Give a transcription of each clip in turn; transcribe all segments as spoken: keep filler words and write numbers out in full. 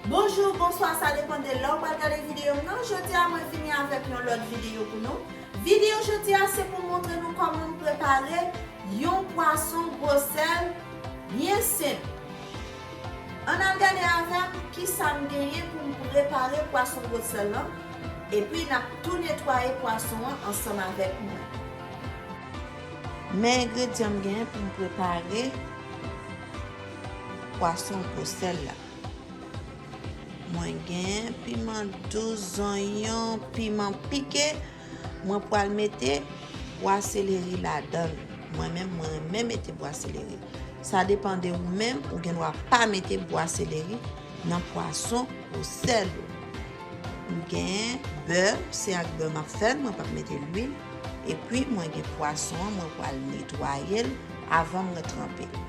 Bonjou, bonswa, sa depann de lè w pral gade videyo m nan. Jodi a, mwen vini avèk yon lòt videyo pou nou. Videyo jodi a, se pou montre nou kòman m prepare yon pwason gwosèl byen senp. Ann al gade avè m kisa m genyen pou m prepare pwason gwosèl lan, epi n ap tou netwaye pwason an ansanm avèk mwen. Men engredyan m genyen pou m prepare pwason gwosèl la. Mwen gen piman dous, zonyon, piman pike. Mwen pral mete bwa seleri ladan l. Mwen menm, mwen renmen mete bwa seleri. Sa depann de ou menm, ou gen dwa pa mete bwa seleri nan pwason gwosèl ou. M gen bè, se ak bè m ap fè l, mwen p ap mete lwil. Epi mwen gen pwason an, mwen pral netwaye l avan mwen tranpe l.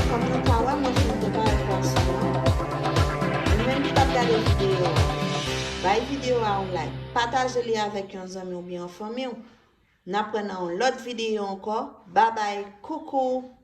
Kòm nou ka wè, mwen fin prepare pwason an. Ou menm ki t ap gade videyo a, bay videyo a yon like, pataje li avèk yon zanmi oubyen yon fanmi w. N ap wè nan yon lòt videyo ankò. Babay, koukou.